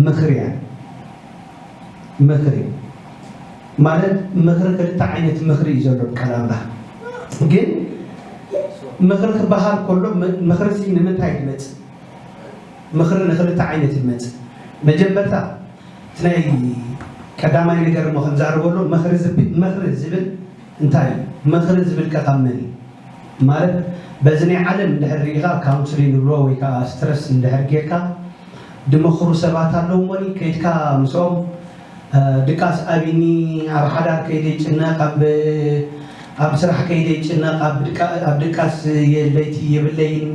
ምኽሪ እያ። ምኽሪ ማለት ምኽሪ ክልተ ዓይነት ምኽሪ እዩ ዘሎ ቃል ኣምላኽ። ግን ምኽሪ ክበሃል ከሎ ም- ምኽሪ ሲ ንምንታይ ይመጽእ? ምኽሪ ንክልተ ዓይነት ይመጽእ። መጀመርታ እቲ ናይ ቀዳማይ ነገር እሞ ክንዛረበሉ ምኽሪ ዝብ- ምኽሪ ዝብል እንታይ እዩ? ምኽሪ ዝብል ከ ካብ መን እዩ? ማለት በዚ ናይ ዓለም እንድሕር ርኢኻ ካውንስሊን ንብሎ ወይ ከዓ ስትረስ እንድሕር ጌርካ ድመኽሩ ሰባት ኣለዉ እሞኒ ከይድካ ምስኦም ድቃስ ኣቢኒ ኣብ ሓዳር ከይደ ይጭነቕ ኣብ ኣብ ስራሕ ከይደ ይጭነቕ ኣብ ድቃስ የለይቲ የብለይን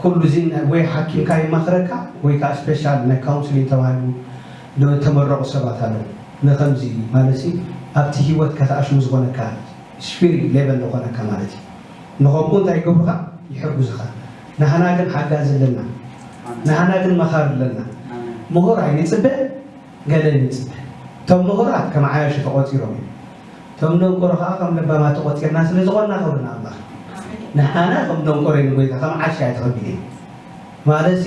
ኩሉ እዚ ወይ ሓኪምካ ይመኽረካ ወይ ከዓ ስፔሻል ናይ ካውንስሊን ተባሂሉ ዝተመረቑ ሰባት ኣለዉ ንከምዚ ማለት ኣብቲ ሂወት ከተኣሽሙ ዝኾነካ ስፒሪት ሌቨል ዝኾነካ ማለት እዩ ንኸምኡ እንታይ ይገብሩኻ ይሕግዙኻ ንሃና ግን ሓጋዚ ኣለና ንሃና ግን መኻሪ ኣለና ምሁር ኣይንፅበ ገለ ንፅበ እቶም ምሁራት ከም ዓያሹ ተቆፂሮም እዮም እቶም ደንቆሮ ከዓ ከም ለባማት ተቆፂርና ስለ ዝኾንና ክብሪ ንኣምላኽ ንሓና ከም ደንቆሮ ንጎይታ ከም ዓሻ እየ ተቐቢለ ማለት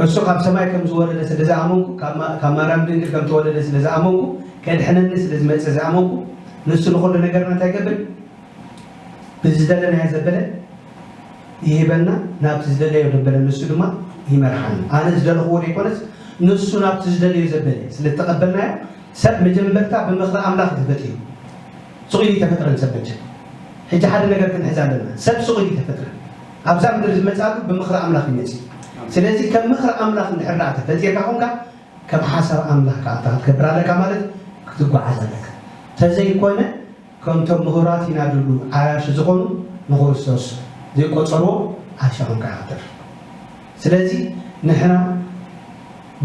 እሱ ካብ ሰማይ ከም ዝወረደ ስለ ዝኣመንኩ ካብ ማርያም ድንግል ከም ተወለደ ስለ ዝኣመንኩ ከድሕነኒ ስለ ዝመፀ ዝኣመንኩ ንሱ ንኩሉ ነገርና እንታይ ይገብር ብዝደለናዮ ዘበለ ይህበና ናብቲ ዝደለዮ ደበለ ንሱ ድማ ይመርሓና ኣነ ዝደለኽዎ ዘይኮነስ ንሱ ናብቲ ዝደለዮ ዘበለ ስለ ዝተቐበልናዮ ሰብ መጀመርታ ብምኽሪ ኣምላኽ ተፈጢሩ ስቕ ኢሉ ተፈጥረን ሰብ መቸ ሕጂ ሓደ ነገር ክንሕዝ ኣለና ሰብ ስቕ ኢሉ ተፈጥረ ኣብዛ ምድሪ ዝመፅኣሉ ብምኽሪ ኣምላኽ ይመፅ ስለዚ ከም ምኽሪ ኣምላኽ እንድሕር ደኣ ተፈጢርካ ኮንካ ከም ሓሳብ ኣምላኽ ከዓ ክትገብር ኣለካ ማለት ክትጓዓዝ ኣለካ ተዘይኮነ ከምቶም ምሁራት ኢና ድብሉ ዓያሹ ዝኾኑ ንክርስቶስ ዘይቆጸርዎ ዓሻ ኮንካ ኢኻ ትተርፍ። ስለዚ ንሕና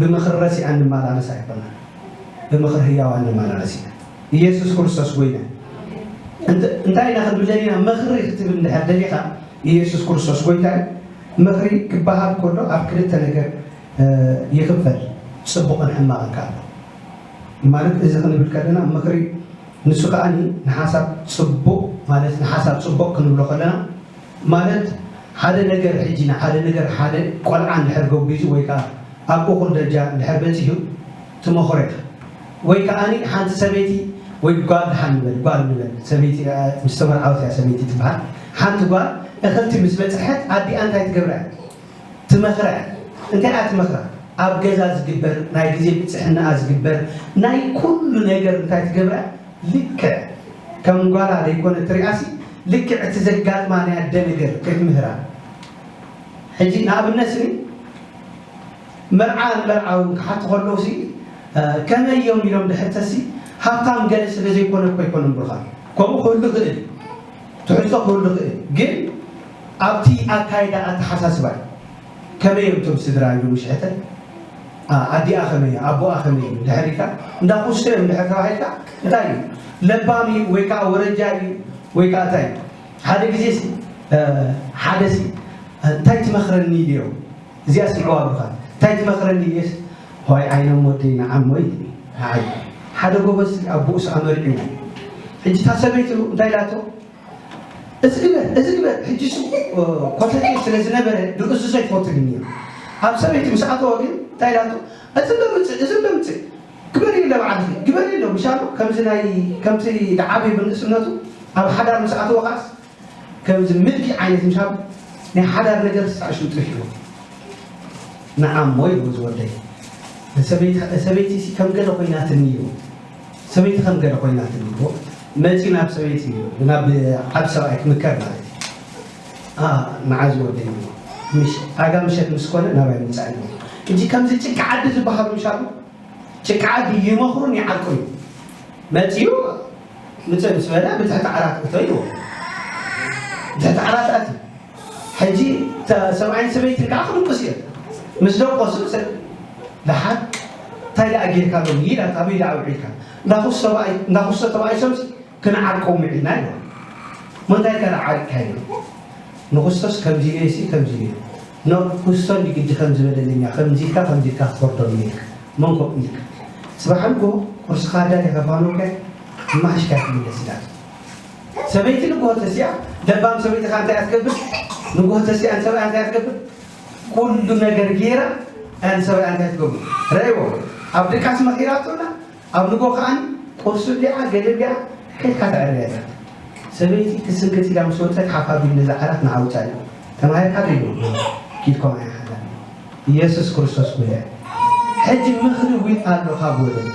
ብምኽሪ ረሲዓን ንመላለስ ኣይኮናን፣ ብምኽሪ ህያዋን ንመላለስ ኢና። ኢየሱስ ክርስቶስ ጐይታ እዩ። እንተ- እንታይ ኢና ክንብል ደሊና? ምኽሪ ክትብል እንድሕር ደሊኻ ኢየሱስ ክርስቶስ ጐይታ እዩ። ምኽሪ ክበሃል ከሎ ኣብ ክልተ ነገር ይኽፈል፣ ጽቡቕን ሕማቕን ከኣ ኣሎ። ማለት እዚ ክንብል ከለና ምኽሪ ንሱ ከኣ ንሓሳብ ጽቡቕ ማለት ንሓሳብ ጽቡቕ ክንብሎ ከለና ማለት ሓደ ነገር ሕጂ ንሓደ ነገር ሓደ ቆልዓ እንድሕር ገቢዙ ወይ ከኣ ኣብ እኹል ደረጃ እንድሕር በጺሑ ትመኽሮ ኢኻ። ወይ ከኣ ሓንቲ ሰበይቲ ወይ ጓል ደሓን ንበል ጓል ንበል ሰበይቲ ምስ ተመርዓወት እያ ሰበይቲ ትበሃል። ሓንቲ ጓል እኽልቲ ምስ በጽሐት ኣዲኣ እንታይ ትገብራ እያ? ትመኽራ እያ። እንታይ እያ ትመኽራ? ኣብ ገዛ ዝግበር፣ ናይ ግዜ ብጽሕናኣ ዝግበር፣ ናይ ኩሉ ነገር እንታይ ትገብራ? ልክዕ ከም ጓላ ዘይኮነ ትሪኣሲ ልክዕ እቲ ዘጋጥማ ናይ ኣደ ነገር ክትምህራ። ሕጂ ንኣብነት ስኒ መርዓ ንመርዓዊ ክሓቱ ከለውሲ ከመይ እዮም ኢሎም ድሕተሲ ሃብታም ገለ ስለ ዘይኮነ እኮ ኣይኮነን ብሩኻት። ከምኡ ክህሉ ይኽእል እዩ። ትሕዝቶ ክህሉ ይኽእል ግን ኣብቲ ኣካይዳ ኣተሓሳስባ እዩ። ከመይ እዮም እቶም ስድራ ኢሉ ምሽ ሕተት? ኣዲኣ ከመይ እያ? ኣቦኣ ከመይ እዩ? ድሕር ኢልካ እንዳ ኩስቶ እዮም ድሕር ተባሂልካ እንታይ እዩ? ለባም እዩ ወይ ከዓ ወረጃ እዩ ወይ ከዓ እንታይ እዩ? ሓደ ግዜ ሓደ ሲ እንታይ ትመኽረኒ ኢልዮ እዚኣ ስምዕዋ ብሩኻት እንታይ ትመኽረኒ ኢልዮስ ሆይ ዓይኖም ወደይ ንዓሞ ኢልኒ ሓደ ጎበዝ ኣቦኡስ ኣመሪዕዎ ሕጂ እታ ሰበይቱ እንታይ ኢላቶ እዚ ግበር እዚ ግበር ሕጂ እሱ ኮተቴ ስለ ዝነበረ ንእዝዞ ይፈትልኒ እዩ ኣብ ሰበይቲ ምስ ኣተወ ግን እንታይ ኢላቶ እዚ ዶ ምፅእ እዚ ዶ ምፅእ ግበሪ ኢለ ባዕልኺ ግበሪ ኢለ ምሻሉ ከምዚ ናይ ከምቲ ዝዓበየ ብንእስነቱ ኣብ ሓዳር ምስ ኣተወ ከዓስ ከምዚ ምልኪ ዓይነት ምሻሉ ናይ ሓዳር ነገር ሳዕሹ ጥፊኡ ንዓሞ ይብሉ ዝወደይ ሰበይቲ ከም ገለ ኮይናትኒ ይብሉ ሰበይቲ ከም ገለ ኮይናትኒ ይብሉ መፂኡ ናብ ሰበይቲ ናብ ዓብ ሰብኣይ ክምከር ማለት እዩ ንዓ ዝወደይ ይብሉ ኣጋ ምሸት ምስ ኮነ ናባይ ምፃእ ይብሉ እንጂ ከምዚ ጭቃ ዓዲ ዝበሃሉ ምሻሉ ጭቃ ዓዲ ይመኽሩን ይዓርቁን እዩ መፂኡ ምፅእ ምስ በለ ብትሕቲ ዓራት እቶ ይዎ ብትሕቲ ዓራት ኣትዩ ሕጂ ሰብኣይን ሰበይትን ከዓ ክድቅሱ እዮም ምስ ደቆሱ ሰብ ደሓር እንታይ ደኣ ጌርካ ሎም ይላ ኣበይ ደኣ ውዒልካ እንዳኹሶ ተባኢሶም ክንዓርቆም ውዒልና ይዎ ምንታይ ከ ዓሪቅካ ይብሎ ንኹስቶስ ከምዚ ኢለ ሲ ከምዚ ኢለ ንኹስቶ እንዲ ግዲ ከም ዝበለለኛ ከምዚ ኢልካ ከምዚ ኢልካ ትፈርዶ ኢልካ መን ኮ ኢልካ ጽባሕ ንግሆ ቁርስኻ ኣዳሊኻ ፋኖከ ማሕሽካ ክትምለስ ኢላ ሰበይቲ ንግሆ ተሲኣ ለባም ሰበይትኻ እንታይ ኣትገብር ንግሆ ተሲኣ ንሰብኣ እንታይ ኣትገብር ኩሉ ነገር ገይራ ኣን ሰብኣይ እንታይ ትገብሩ? ረእይዎ። ኣብ ድቃስ መኺራቶና ኣብ ንጎ ከዓኒ ቁርሲ ብሊዓ ገለ ብሊዓ ከድካ ተዕርያ እያ። ሰበይቲ ትስንክት ኢላ ምስ ወፀት ሓፋ ቢል ነዛ ዓራት ንዓውፃ እዩ። ተማሂርካ ዶ ይብሉ? ኪድኮም ኣይሓላ። ኢየሱስ ክርስቶስ ጉያ። ሕጂ ምኽሪ ዊት ኣሎ ካብ ወለዲ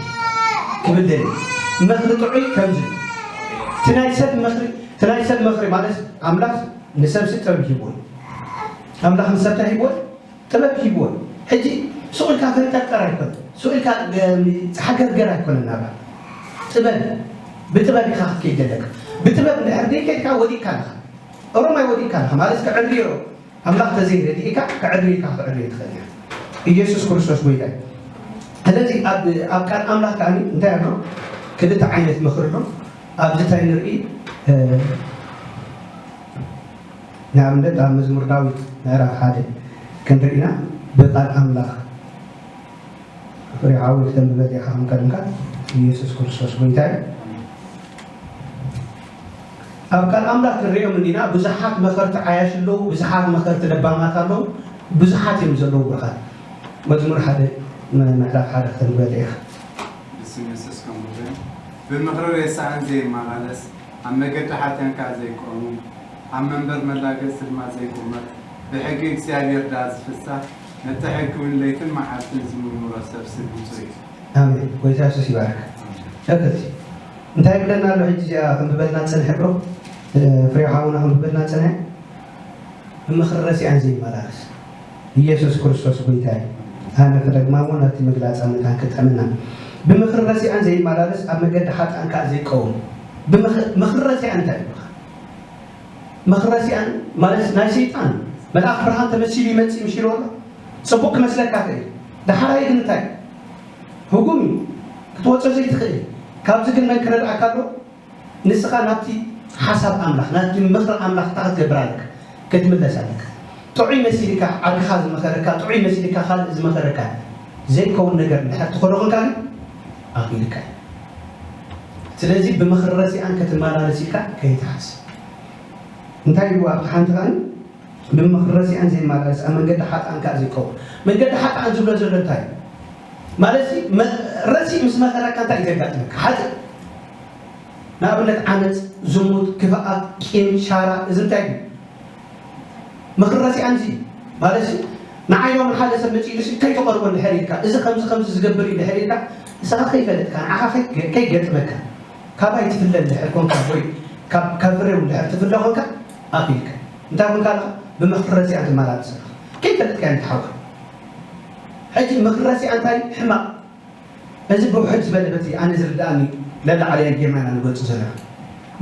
ክብል ደሊ። ምኽሪ ጥዑይ ከምዚ። እቲ ናይ ሰብ ምኽሪ፣ እቲ ናይ ሰብ ምኽሪ ማለት ኣምላኽ ንሰብሲ ጥበብ ሂብዎ። ኣምላኽ ንሰብታ ሂብዎ። ጥበብ ሂብዎ። ሕጂ ሱቕ ኢልካ ፈንጠርጠር ኣይኮነ። ሱቕ ኢልካ ሓገርገር ኣይኮነ ናባ። ጥበብ፣ ብጥበብ ኢኻ ክትከይድ ዘለካ። ብጥበብ እንድሕር ዘይከድካ ወዲቕካ ኣለኻ። ኦሮማይ ወዲቕካ ኣለኻ ማለት ክዕርዮ ኣምላኽ ተዘይረድኢካ ክዕርዮካ ክትዕርዮ ትኽእል ኢኻ። ኢየሱስ ክርስቶስ ጎይታ እዩ። ስለዚ ኣብ ኣብ ቃል ኣምላኽ ከዓኒ እንታይ ኣሎ? ክልተ ዓይነት ምኽሪ ኣሎ። ኣብዚ እንታይ ንርኢ? ንኣብነት ኣብ መዝሙር ዳዊት ምዕራፍ ሓደ ክንርኢና ብቃል ኣምላኽ ፍሬ ሓዊ ክተንብበል ኢኻ ከም ቀደምካ ኢየሱስ ክርስቶስ ጎይታ እዩ። ኣብ ቃል ኣምላኽ ክንሪኦም እንዲና ብዙሓት መኸርቲ ዓያሽ ኣለዉ፣ ብዙሓት መኸርቲ ለባማት ኣለዉ፣ ብዙሓት እዮም ዘለዉ ብርኻት። መዝሙር ሓደ ምዕራፍ ሓደ ክተንብበል ኢኻ። ብስም የሱስ ከም ብምኽሪ ሬሳእን ዘይመላለስ ኣብ መገዲ ሓጥኣን ከኣ ዘይቆሙ፣ ኣብ መንበር መላገጽቲ ድማ ዘይቁመት፣ ብሕጊ እግዚኣብሔር ደኣ ዝፍሳህ፣ ነቲ ሕጊ እውን ለይትን መዓልትን ዝምርምሮ ሰብሲ ብፁዕ እዩ። ኣሜን። ጎይታ የሱስ ይባርክ። እክልቲ እንታይ ይብለና ኣሎ? ሕጂ እዚኣ ክንብበልና ጽንሐ ብሮ ፍሬው ሓውና ክንብበልና ጽንሐ። ብምኽሪ ረሲኣን ዘይመላለስ ኢየሱስ ክርስቶስ ጎይታ እዩ። ኣነ ክደግማ እሞ ነቲ ምግላጻ መታን ክጥዕመና። ብምኽሪ ረሲኣን ዘይመላለስ ኣብ መገዲ ሓጥኣን ከኣ ዘይቀውም። ብምኽሪ ረሲኣን እንታይ ይብልካ? ምኽሪ ረሲኣን ማለት ናይ ሰይጣን መልኣኽ ብርሃን ተመሲሉ ይመጽእ ምሽ ኢልዎ ኣሎ። ጽቡቕ ክመስለካ ይኽእል። ዳሕራይ ግን እንታይ? ህጉም እዩ። ክትወጾ ዘይትኽእል። ካብዚ ግን መን ክረድኣካ ኣሎ? ንስኻ ናብቲ ሓሳብ ኣምላኽ ናብቲ ምኽሪ ኣምላኽ እንታይ ክትገብር ኣለካ? ክትምለስ ኣለካ። ጥዑይ መሲልካ ዓርክኻ ዝመኸረካ ጥዑይ መሲልካ ካልእ ዝመኸረካ ዘይከውን ነገር እንድሕር ትኸዶ ኮንካ ግን ኣኺልካ እዩ። ስለዚ ብምኽሪ ረሲኣን ክትመላለስ ኢልካ ከይትሓስብ። እንታይ ኢልዋ ኣብቲ ሓንቲ ከኣ ብምኽሪ ረሲኣን ዘይመላለስ ኣብ መንገዲ ሓጥኣን ከኣ ዘይቀውም። መንገዲ ሓጥኣን ዝብሎ ዘሎ እንታይ እዩ? ማለት ረሲእ ምስ መኸረካ እንታይ እዩ ዘጋጥመካ? ሓጥእ ንኣብነት ዓመፅ፣ ዝሙት፣ ክፍኣት፣ ቂም፣ ሻራ እዚ እንታይ እዩ? ምኽሪ ረሲኣን እዚ ማለት ንዓይ ሎም ሓደ ሰብ መፂኡ ኢሉሲ ከይተቐርቦ እንድሕር ኢልካ እዚ ከምዚ ከምዚ ዝገብር እዩ እንድሕር ኢልካ ንስኻ ከይፈለጥካ ንዓኻ ከይገጥመካ ካባይ ትፍለ እንድሕር ኮንካ ወይ ካብ ፍሬው እንድሕር ትፍለ ኮንካ ኣኺልካ እንታይ ኮንካ ኣለኻ? ብምኽሪ ረሲኣን ትመላለስ ኣለኻ። ከይፈለጥካ እዮም ትሓውካ። ሕጂ ምኽሪ ረሲኣን እንታይ ሕማቕ እዚ ብውሕድ ዝበለ በቲ ኣነ ዝርድኣኒ ለላዕለያን ጌርና ኢና ንገልጹ ዘለና።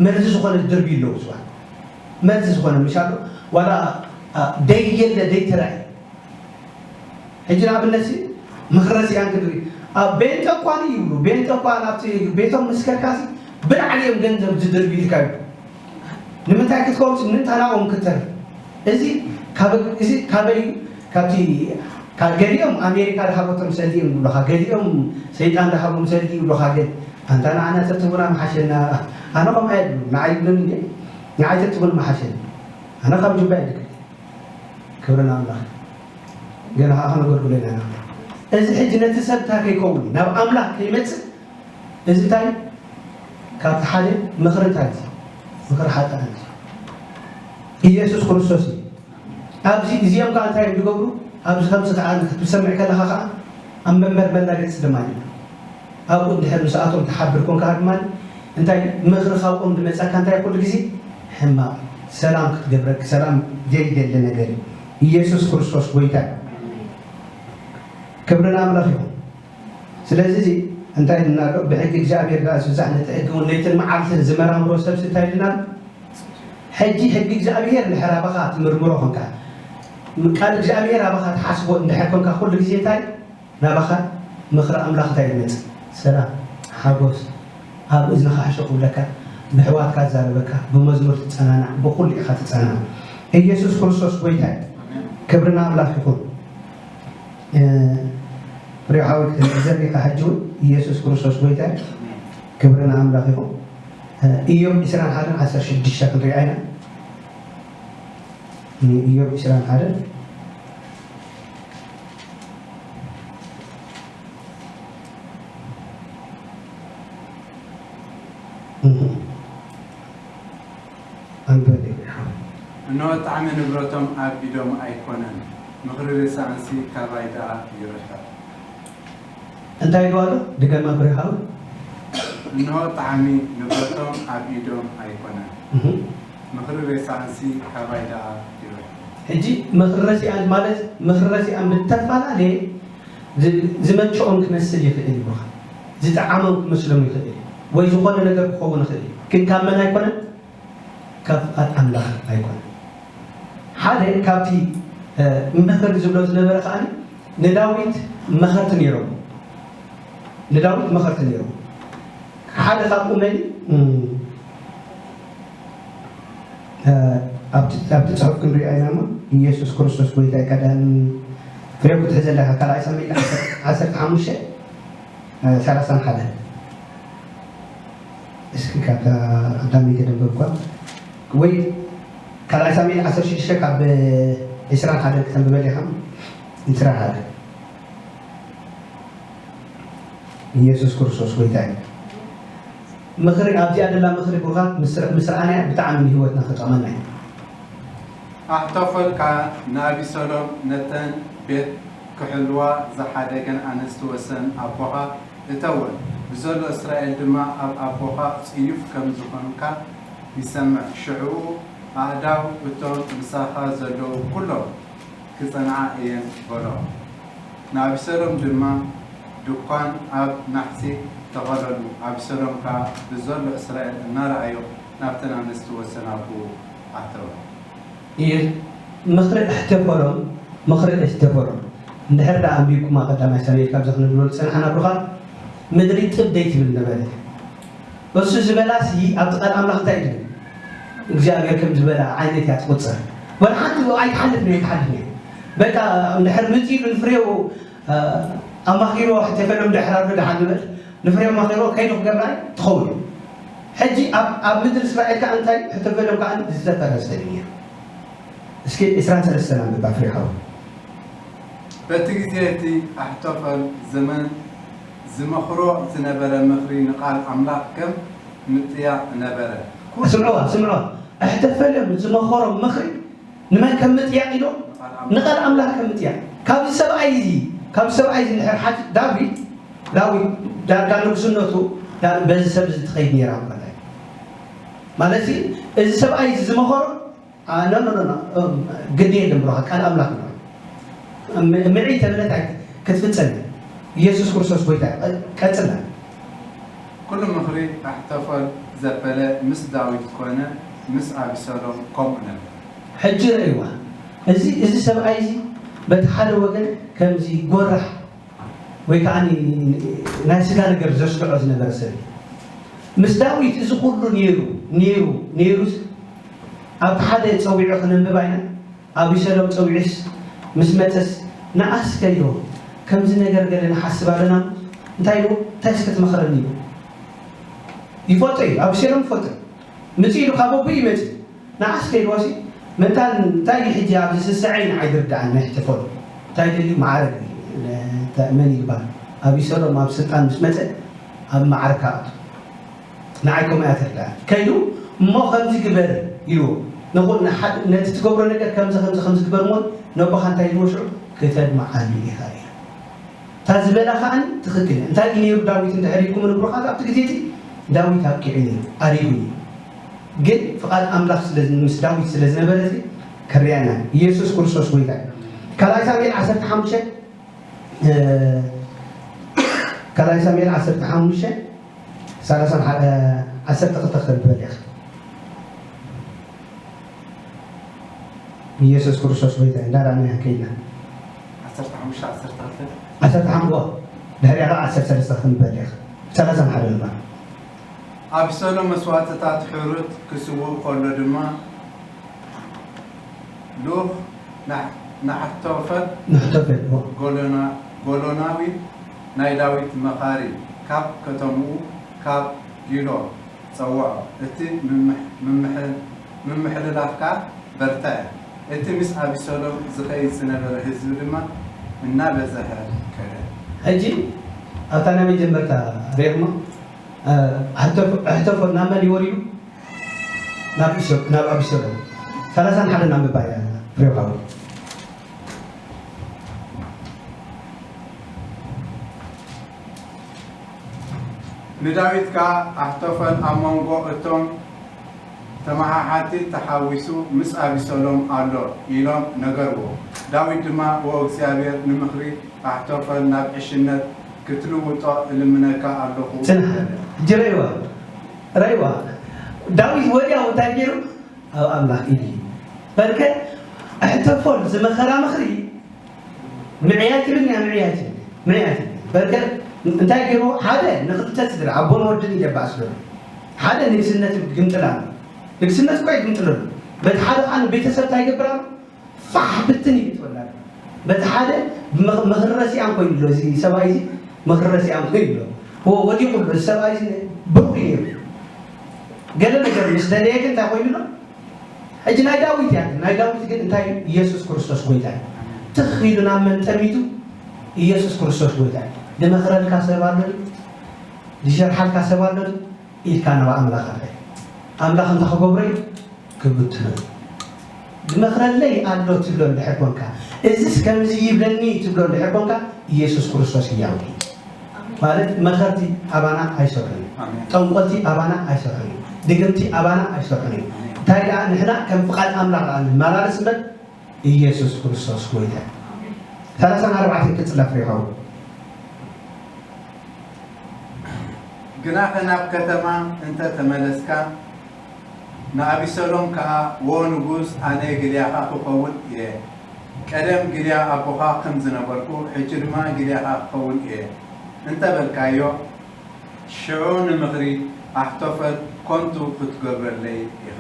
መርዚ ዝኾነ ድርቢ ኣለዎ ዝባን መርዚ ዝኾነ ምሽ ኣሎ ዋላ ደየለ ደይተራእየ ሕጂ ንኣብነት ምኽረሲኣን ክድሪ ኣብ ቤንጠ እኳ ይብሉ ቤንጠ እኳ ናብቲ ቤቶም ምስ ከድካሲ ብላዕሊ እዮም ገንዘብ ዝድርቢ ኢልካ እዩ ንምንታይ ክትከውን ምንታናኦም ክተር እዚ እዚ ካበይ ካብቲ ካብ ገሊኦም ኣሜሪካ ዝሃበቶም ሰልዲ እዮም ዝብሉኻ ገሊኦም ሰይጣን ዝሃቦም ሰልዲ ይብሉኻ ግን ኣንታ ንዓና ተትህቡና ምሓሸና ኣነ ከምኣ የብሉ ንዓይ ይብሉን እንዲ ንዓይ ተትህቡን ምሓሸኒ ኣነ ካብ ጁባ ይድግፍ ክብሪ ንኣምላኽ ገና ከዓ ከነገልግሎ ኢና እዚ ሕጂ ነቲ ሰብ እንታይ ከይከውን ናብ ኣምላኽ ከይመፅእ እዚ እንታይ ካብቲ ሓደ ምኽሪ እንታይ ምኽሪ ሓጥኣን ኢየሱስ ክርስቶስ እዩ ኣብዚ እዚኦም ከዓ እንታይ እዮም ዝገብሩ ኣብዚ ከምዚ ከዓ ክትሰምዕ ከለካ ከዓ ኣብ መንበር መላገፂ ድማ እዩ ኣብኡ እንድሕር ምስኣቶም ትሓብር ኮንካ ድማ እንታይ ምኽሪ ካብኦም ዝመፀካ እንታይ ኩሉ ግዜ ሕማቕ ሰላም ክትገብረክ ሰላም ዘይደሊ ነገር እዩ ኢየሱስ ክርስቶስ ጎይታ እዩ ክብሪ ንኣምላኽ ይኹን ስለዚ እዚ እንታይ ኢልና ኣሎ ብሕጊ እግዚኣብሔር ደኣ ዝብዛሕ ነቲ ሕጊ እውን ለይትን መዓልትን ዝመራምሮ ሰብሲ እንታይ ኢልና ኣሎ ሕጂ ሕጊ እግዚኣብሔር እንድሕር ኣባኻ ትምርምሮ ኮንካ ቃል እግዚኣብሔር ኣባኻ ትሓስቦ እንድሕር ኮንካ ኩሉ ግዜ እንታይ ናባኻ ምኽሪ ኣምላኽ እንታይ ይመጽእ? ሰላም፣ ሓጎስ፣ ኣብ እዝንኻ ሕሸ ክብለካ፣ ብሕዋትካ ዝዛረበካ፣ ብመዝሙር ትጸናናዕ፣ ብኹሉ ኢኻ ትጸናናዕ። ኢየሱስ ክርስቶስ ጎይታ እዩ። ክብሪ ንኣምላኽ ይኹን። ፍሬው ሓወይ ክትዕዘብ ኢኻ ሕጂ እውን ኢየሱስ ክርስቶስ ጎይታ እዩ። ክብሪ ንኣምላኽ ይኹን። ኢዮብ ዕስራን ሓደን ዓሰርተ ሽዱሽተ ክንሪኣ ኢና። ኢዮብ ዕስራን ሓደን እንበል ይብልኻ። እንሆ ጣዕሚ ንብረቶም ኣብ ኢዶም ኣይኮነን፣ ምኽሪ ሬሳኣንሲ ካባይ ደኣ ይርሕቕ። እንታይ ኢሉ ኣሎ? ድገማ ብሪሃዊ። እንሆ ጣዕሚ ንብረቶም ኣብ ኢዶም ኣይኮነን፣ እህ። ምኽሪ ሬሳኣንሲ ካባይ ደኣ ይርሕቕ። ሕጂ ምኽሪ ረሲኣን ማለት ምኽሪ ረሲኣን ብተፈላለየ ዝ-፣ ዝመቸኦም ክመስል ይኽእል እዩ። ዝጠዓሞም ክመስሎም ይኽእል እዩ። ወይ ዝኾነ ነገር ክኸውን ይኽእል እዩ። ግን ካብ መን ኣይኮነን? ካብ ፍቓድ ኣምላኽ ኣይኮነን። ሓደ ካብቲ፣ እ፣ ምኽር ዝብሎ ዝነበረ ከኣ ንዳዊት መኸርቲ ነይሮም። ንዳዊት መኸርቲ ነይሮም። ሓደ ካብኡ መን እዩ? እም፣ እ፣ ኣብቲ፣ ኣብቲ ጽሑፍ ክንሪኦ ኢና እሞ፣ ኢየሱስ ክርስቶስ ጐይታ እዩ። ቀዳም ፍሬው ክትሕዘ ኣለካ፣ ካልኣይ ሳሙኤል ዓሰርተ ሓሙሽተ፣ እ፣ ሰላሳን ሓደ። እስኪ ካብታ ቀዳመይቲ ደንበብኳ። ወይ ካልኣይ ሳሙኤል ዓሰርተ ሽዱሽተ ካብ ዒስራን ሓደን ክተንብበል ኢኻ። ዒስራን ሓደን። ኢየሱስ ክርስቶስ ጐይታ እዩ። ምኽሪ ኣብዚኣ ደላ ምኽሪ ብሩኻት ምስ፣ ምስ ረኣናያ ብጣዕሚ ንህይወትና ክጠቕመና እዩ። ኣሕቶፈል ከኣ ንኣቢሰሎም፣ ነተን ቤት ክሕልዋ ዝሓደገን ኣንስቲ ወሰን ኣቦኻ እተወን፣ ብዘሎ እስራኤል ድማ ኣብ ኣቦኻ ጽዩፍ ከም ዝኾንካ ይሰምዕ። ሽዑ ኣእዳው እቶም ምሳኻ ዘለዉ ኵሎም ክጸንዓ እየን በሎ። ንኣቢሰሎም ድማ ድኳን ኣብ ናሕሲ ተኸለሉ። ኣቢሰሎም ከኣ ብዘሎ እስራኤል እናረኣዮ ናብተን ኣንስቲ ወሰን ኣቦኡ ኣተወ። እዩ። ምኽሪ ኣሕተፈሎም፣ ምኽሪ ኣሕተፈሎም። እንድሕር ደኣ ኣንቢብኩማ ቀዳማይ ሳሙኤል ካብዚ ክንብሎ ዝጸናሕና ብሩኻት፣ ምድሪ ጥብ ደይትብል ነበረት። እሱ ዝበላሲ ኣብቲ ቃል ኣምላኽ እንታይ ይብል? እግዚኣብሔር ከም ዝበላ ዓይነት እያ ትቑጸር። ወላ ሓንቲ ኣይትሓልፍን እያ፣ ኣይትሓልፍን እያ። በቃ እንድሕር ምጽእ ኢሉ ንፍሬው፣ እ፣ ኣማኺርዎ ሕተፈሎም ድሕር ኣሎ ደሓን ንበል። ንፍሬው ኣማኺርዎ ከይዱ ክገብራ ትኸውን። ሕጂ ኣብ፣ ኣብ ምድሪ እስራኤል ከኣ እንታይ ሕተፈሎም ከኣ ዝተፈረሰ እዩ። እስኪ ዕስራን ሰለስተን ኣንብባ ፍሬ ሓው። በቲ ግዜ እቲ ኣሕቶፈል ዘመን ዝመኽሮ ዝነበረ ምኽሪ ንቓል ኣምላኽ ከም ምጥያቕ ነበረ። ኩሉ ስምዕዋ፣ ስምዕዋ። ኣሕተፈሎም ዝመኸሮም ምኽሪ ንመን ከም ምጥያቕ ኢሉ? ንቓል ኣምላኽ። ንቓል ኣምላኽ ከም ምጥያቕ። ካብዚ ሰብኣይ እዚ፣ ካብዚ ሰብኣይ እዚ እንድሕር ሓቲ-፣ ዳዊት፣ ዳዊት ዳርጋ ንጉስነቱ ዳ-፣ በዚ ሰብ እዚ ትኸይድ ነይራ ማለት እዩ። ማለት እዚ ሰብኣይ እዚ ዝመኸሮ ኣ፣ ኖ፣ ኖ፣ ኖ፣ ኖ። እም፣ ግዲ የለን ብሩኻ፣ ቃል ኣምላኽ ነው። ም-፣ ምዒ ተብለት ኣይ-፣ ክትፍጸም እያ። ኢየሱስ ክርስቶስ ጐይታ እዩ። ቀ-፣ ቀጽልና። ኩሉ ምኽሪ ኣሕቶፈል ዘበለ ምስ ዳዊት ኮነ፣ ምስ ኣቢሰሎም ከምኡ ነበረ። ሕጂ ርእይዋ። እዚ፣ እዚ ሰብኣይ እዚ በቲ ሓደ ወገን ከምዚ ጐራሕ ወይ ከኣ ናይ ስጋ ነገር ዘስክዖ ዝነበረ ሰብ እዩ። ምስ ዳዊት እዚ ኩሉ ነይሩ፣ ነይሩ፣ ነይሩስ ኣብቲ ሓደ ጸዊዑ ክነንብብ ኣይና፣ ኣቢሰሎም ጸዊዑስ ምስ መጸስ ንኣስ ከይዶ፣ ከምዚ ነገር ገለ ንሓስብ ኣለና፣ እንታይ ኢሉ፣ እንታይ እስከ ትመኽረኒ ኢሉ። ይፈልጦ እዩ፣ ኣቢሰሎም ይፈልጦ እዩ። ምጽእ ኢሉ ካብ ኣቦኡ ይመጽእ። ንዓስ ከይድዋሲ፣ መታን እንታይ እዩ ሕጂ ኣብዚ ስስዐይ ንዓይ ዝርድኣኒ፣ ናይ ሕተፈሉ እንታይ ደልዩ? ማዕረግ እዩ። ነ-፣ መን ይባል? ኣቢሰሎም ኣብ ስልጣን ምስ መጸ፣ ኣብ ማዕረግ ካኣቱ። ንዓይ ከምኡ እያ ትርድኣኒ። ከይዱ፣ እሞ ከምዚ ግበር ኢልዎ። ንኹ-፣ ንሓድ-፣ ነቲ ትገብሮ ነገር ከምዚ፣ ከምዚ፣ ከምዚ ግበር እሞ፣ ነቦኻ እንታይ ኢልዎ ሽዑ? ክተድምዓሉ ኢኻ ኢሉ። እታ ዝበላ ከኣ ትኽክል እያ። እንታይ እዩ ነይሩ ዳዊት እንድሕር ኢልኩም ንብሩኻት፣ ኣብቲ ግዜ እቲ ዳዊት ኣብቂዑ ነይሩ፣ ኣሪጉ ነይሩ። ግን ፍቓድ ኣምላኽ ስለ፣ ምስ ዳዊት ስለ ዝነበረ እዚ ከርያና ኢየሱስ ክርስቶስ ጐይታ እዩ። ካልኣይ ሳሙኤል ዓሰርተ ሓሙሽተ፣ እ፣ ካልኣይ ሳሙኤል ዓሰርተ ሓሙሽተ፣ ሰላሳ ሓደ፣ ዓሰርተ ክልተ ክተንብበል ኢኻ። ኢየሱስ ክርስቶስ ጐይታ እዩ። እንዳረኣናዮ ከይድና። ዓሰርተ ሓሙሽተ፣ ዓሰርተ ክልተ። ዓሰርተ ሓሙሽተ፣ ድሕሪኣ ኸዓ ዓሰርተ ሰለስተ ክትንበል ኢኻ። ሰላሳ ሓደ ድማ። ኣብሰሎም መስዋእትታት ሕሩት ክስውእ ከሎ ድማ፣ ልኡኽ ናሕ-፣ ናሕቶፈል፣ ናሕቶፈል፣ እዎ። ጎሎና-፣ ጎሎናዊ ናይ ዳዊት መኻሪ፣ ካብ ከተምኡ፣ ካብ ጊሎ፣ ጸውዖ። እቲ ምምሕ-፣ ምምሕ-፣ ምምሕልላፍ ከኣ በርትዐ። እቲ ምስ ኣቢሰሎም ዝኸይድ ዝነበረ ህዝቢ ድማ እናበዝሐ ከደ። ሕጂ ኣብታ ናይ መጀመርታ ርኢኹሞ፣ እ፣ ኣሕተፈ-፣ ኣሕተፈል ናብ መን እዩ ወሪዱ? ናብ ኢሶ-፣ ናብ ኣቢሰሎም ሰላሳን ሓደን ኣንብባ እያ ፍሬው ሓወይ። ንዳዊት ከኣ ኣሕቶፈል ኣብ መንጎ እቶም ተመሓሓቲ ተሓዊሱ ምስ ኣቢሰሎም ኣሎ ኢሎም ነገርዎ። ዳዊት ድማ፣ ዎ እግዚኣብሔር ንምኽሪ ኣሕቶፈል ናብ ዕሽነት ክትልውጦ እልምነካ ኣለኹ ጽንሕ በለ። ሕጂ ረይዋ ረይዋ ዳዊት ወዲያው እንታይ ገይሩ ኣብ ኣምላኽ ኢሉ በርከ ኣሕተፎል ዝመኸራ ምኽሪ ምዕያት ይብል ያ ምዕያት ይብል ምዕያት ይብል በርከ እንታይ ገይሩ ሓደ ንክልተ ስድራ ኣቦን ወድን ይገባእ ስለ ሓደ ንግስነት ግምጥላ ንግስነት እኳ ይግምጥለሉ በቲ ሓደ ከዓ ቤተሰብ እንታይ ይገብር ኣሎ ፋሕ ብትን እዩ ትወላድ በቲ ሓደ ምኽሪ ረሲኣን ኮይኑ ኣሎ እዚ ሰብኣይ እዚ ምኽሪ ረሲኣን ኮይኑ ኣሎ ወዲቑ ኣሎ እዚ ሰብኣይ እዚ ብሩኽ እዩ ነይሩ ገለ ነገር ምስ ደለየ ግን እንታይ ኮይኑ ኣሎ ሕጂ ናይ ዳዊት እያ ናይ ዳዊት ግን እንታይ ኢየሱስ ክርስቶስ ጎይታ እዩ ትኽ ኢሉ ናብ መን ጠሚቱ ኢየሱስ ክርስቶስ ጎይታ እዩ ድመኽረልካ ሰብ ኣሎ ድዩ ዝሸርሓልካ ሰብ ኣሎ ድዩ ኢልካ ናብ ኣምላኽ ኣረ ኣምላኽ እንታይ ክገብሮ እዩ ክብትኖ እዩ ድመኽረለይ ኣሎ ትብሎ እንድሕር ኮንካ እዚስ ከምዚ ይብለኒ ትብሎ እንድሕር ኮንካ ኢየሱስ ክርስቶስ ህያው እዩ ማለት መኸርቲ ኣባና ኣይሰርሑን እዩ ጠንቆልቲ ኣባና ኣይሰርሑን እዩ ድግምቲ ኣባና ኣይሰርሑን እዩ እንታይ ደኣ ንሕና ከም ፍቓድ ኣምላኽ ደኣ ንመላለስ እምበር ኢየሱስ ክርስቶስ ጎይታ እዩ ሰላሳን ኣርባዕተን ክጽላ ፍሬ ይኸውን ግናኸ ናብ ከተማ እንተ ተመለስካ ንኣቢሰሎም ከኣ ዎ ንጉስ ኣነ ግልያኻ ክኸውን እየ ቀደም ግልያ ኣቦኻ ከም ዝነበርኩ ሕጂ ድማ ግልያኻ ክኸውን እየ እንተ በልካዮ ሽዑ ንምኽሪ ኣሕቶፈል ኮንቱ ክትገብረለይ ኢኻ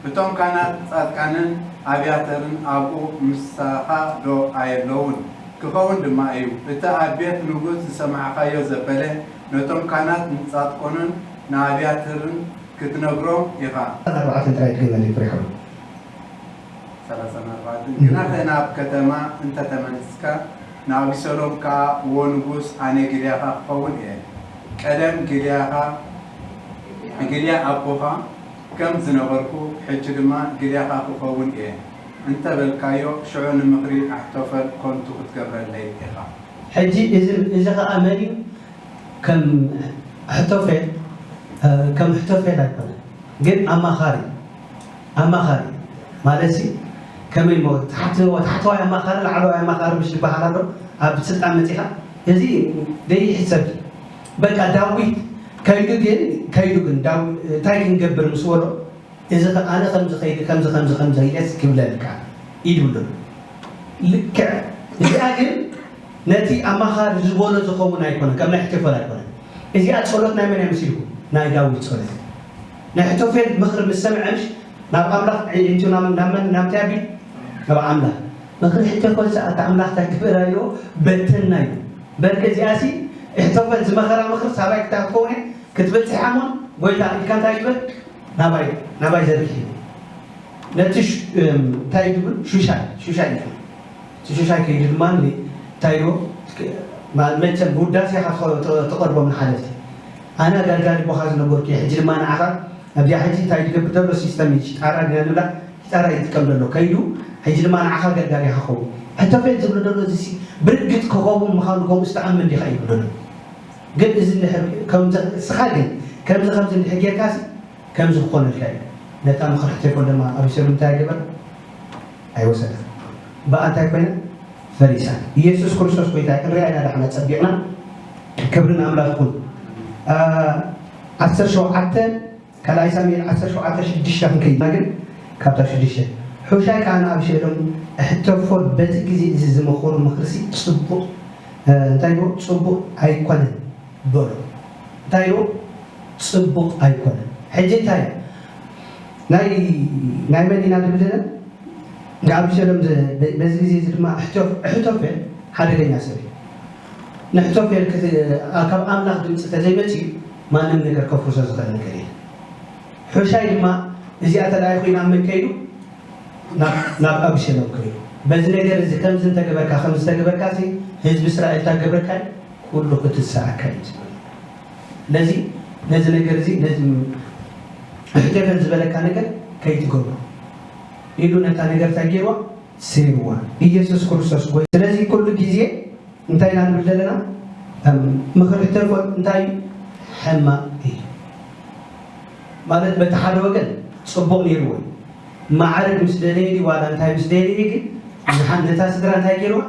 እቶም ካህናት ጻድቃንን ኣብያተርን ኣብኡ ምሳኻ ዶ ኣየለዉን? ክኸውን ድማ እዩ፣ እቲ ኣብ ቤት ንጉስ ዝሰማዕካዮ ዘበለ ነቶም ካህናት ንጻድቆንን ንኣብያተርን ክትነግሮም ኢኻ። ኣርባዕተን ጥራይ ድገመለይ ፍሬ ሓወይ። ሰላሳን ኣርባዕተን ግናኸ ናብ ከተማ እንተ ተመሊስካ፣ ንኣቢሰሎም ከኣ፣ እወ፣ ንጉስ፣ ኣነ ግልያኻ ክኸውን እየ። ቀደም ግልያኻ፣ ግልያ ኣቦኻ ከም ዝነበርኩ፣ ሕጂ ድማ ግልያኻ ክኸውን እየ እንተ በልካዮ፣ ሽዑ ንምኽሪ ኣሕቶፈል ከንቱ ክትገብረለይ ኢኻ። ሕጂ እዚ እዚ ኸኣ መን እዩ? ከም ኣሕቶፌል ከም ኣሕቶፌል ኣይኮነን፣ ግን ኣማኻሪ ኣማኻሪ ማለት ሲ ከመይ ሞ ታሕተዋይ ኣማኻሪ ላዕለዋይ ኣማኻሪ ምሽ ዝበሃል ኣሎ ኣብ ስልጣን መፂኻ እዚ ደይሕሰብ በቃ ዳዊት ከይዱ ግን ከይዱ ግን እንታይ ክንገብር ምስ በሎ እዚ ኣነ ከምዚ ከይዲ ከምዚ ከምዚ ከምዚ ከይደስ ክብለልካ ኢሉ ኣሎ። ልክዕ እዚኣ ግን ነቲ ኣማኻሪ ዝበሎ ዝኸውን ኣይኮነን፣ ከም ናይ ኣሕቶፌል ኣይኮነን። እዚኣ ጸሎት ናይ መን እያ መሲልኩም? ናይ ዳዊት ጸሎት። ናይ ኣሕቶፌል ምኽሪ ምስ ሰምዐ ምሽ ናብ ኣምላኽ ኣዒንቱ ናብ መን ናብቲ ኣቢ ናብ ኣምላኽ ምኽሪ ኣሕቶፌል ሰኣት ኣምላኽ እንታይ ክብእራ ኢልዎ በተና ኢሉ። በርቂ እዚኣ ሲ ኣሕቶፌል ዝመኸራ ምኽሪ ሳባይ ክታ ክትከውን ክትበጽሕ ኣሞን ጎይታ ኢልካ እንታይ ግበር ናባይ ናባይ ዘርግሒ ነቲ እንታይ ድብል ሹሻይ ሹሻይ እዩ እቲ ሹሻይ ከይዱ ድማ እንታይ ዶ መቸም ብውዳሴኻ ተቐርቦም ንሓለፍቲ ኣነ ኣጋልጋሊ ቦኻ ዝነበርኩ ሕጂ ድማ ንዓኻ ኣብዚኣ ሕጂ እንታይ ዝገብር ዘሎ ሲስተም እዩ ጣራ ዲና ንብላ ጣራ ይጥቀም ዘሎ ከይዱ ሕጂ ድማ ንዓኻ ኣገልጋሊኻ ኸውን ሕተፈል ዝብሎ ዘሎ እዚ ብርግጽ ክኸውን ምዃኑ ከምኡ ዝተኣምን ዲኻ ይብሎ ግን እዚ እንድሕር ከምዚ እስኻ ግን ከምዚ ከምዚ እንድሕር ጌርካ ሲ ከምዚ ክኾነልካ እዩ። ነታ ምኽሪ ሕተይኮን ድማ ኣብ ሰሉ እንታይ ገበር ኣይወሰዳ። ብኣ እንታይ ኮይና ፈሪሳ። ኢየሱስ ክርስቶስ ጎይታ ክንሪኣ ኢና ዳሕና ጸቢቕና ክብሪ ንኣምላኽ ይኹን። ዓሰርተ ሸውዓተ ካልኣይ ሳሙኤል ዓሰርተ ሸውዓተ ሽዱሽተ ክንከይድና ግን ካብታ ሽዱሽተ ሑሻይ ከኣ ንኣብሸሎም ኣሕተፎል በዚ ግዜ እዚ ዝመኸሮ ምኽርሲ ጽቡቕ እንታይ ዶ ጽቡቕ ኣይኮነን በሎ እንታይ ዶ ጽቡቕ ኣይኮነን ሕጂ እንታይ ናይ ናይ መን ኢና ድብል ዘለና ንኣብሸሎም በዚ ግዜ እዚ ድማ ኣሕቶፌል ሓደገኛ ሰብ እዩ ንሕቶፌል ካብ ኣምላኽ ድምፂ ተዘይመፅኡ ማንም ነገር ከፍርሶ ዝኽእል ነገር የለን ሑሻይ ድማ እዚኣ ተለኣይ ኮይና መን ከይዱ ናብ ኣብሸሎም ከይዱ በዚ ነገር እዚ ከምዚ እንተገበርካ ከምዚ ተገበርካ ህዝቢ እስራኤል ታገብረካ ኩሉ ክትስኣካ እዩ ዝብል ስለዚ ነዚ ነገር እዚ ነዚ ምኽሪ ተበል ዝበለካ ነገር ከይትገብሮ ኢሉ ነታ ነገር እንታይ ገይርዋ? ስዒርዋ። ኢየሱስ ክርስቶስ ጎይ። ስለዚ ኩሉ ግዜ እንታይ ኢና ንብል ዘለና? እም፣ ምኽሪ ተበል እንታይ እዩ? ሕማቕ እዩ። ማለት በቲ ሓደ ወገን ጽቡቕ ነይርዎ እዩ። ማዕርግ ምስ ደለየ ድዩ ዋላ እንታይ ምስ ደለየ ግን ንሓ-፣ ነታ ስድራ እንታይ ገይርዋ?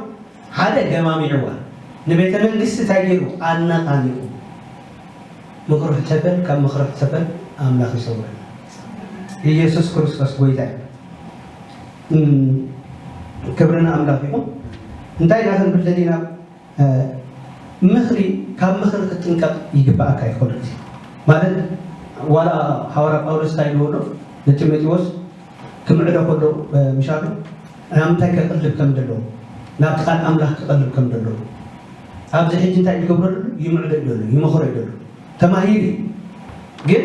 ሓደ ገማሚዕዋ። ንቤተ መንግስቲ እንታይ ገይሩ? ኣነቓኒቑ። ምኽሪ ተበል ካብ ምኽሪ ተበል ኣምላኽ ይሰውረና። ኢየሱስ ክርስቶስ ጎይታ እዩ። እም፣ ክብሪ ንኣምላኽ ይኹን። እንታይ ኢና ክንብል ደሊና? እ፣ ምኽሪ፣ ካብ ምኽሪ ክትጥንቀቕ ይግብኣካ እዩ ኩሉ ግዜ። ማለት ዋላ ሃዋርያ ጳውሎስ እንታይ ኢልዎ ኣሎ ንጢሞቴዎስ ክምዕዶ ከሎ፣ እ፣ ምሻሉ ናብ ምንታይ ከቕልብ ከም ዘለዎ፣ ናብቲ ቃል ኣምላኽ ክቐልብ ከም ዘለዎ፣ ኣብዚ ሕጂ እንታይ ዝገብሮ ዘሎ? ይምዕዶ እዩ ዘሎ፣ ይመኽሮ እዩ ዘሎ። ተማሂሩ እዩ። ግን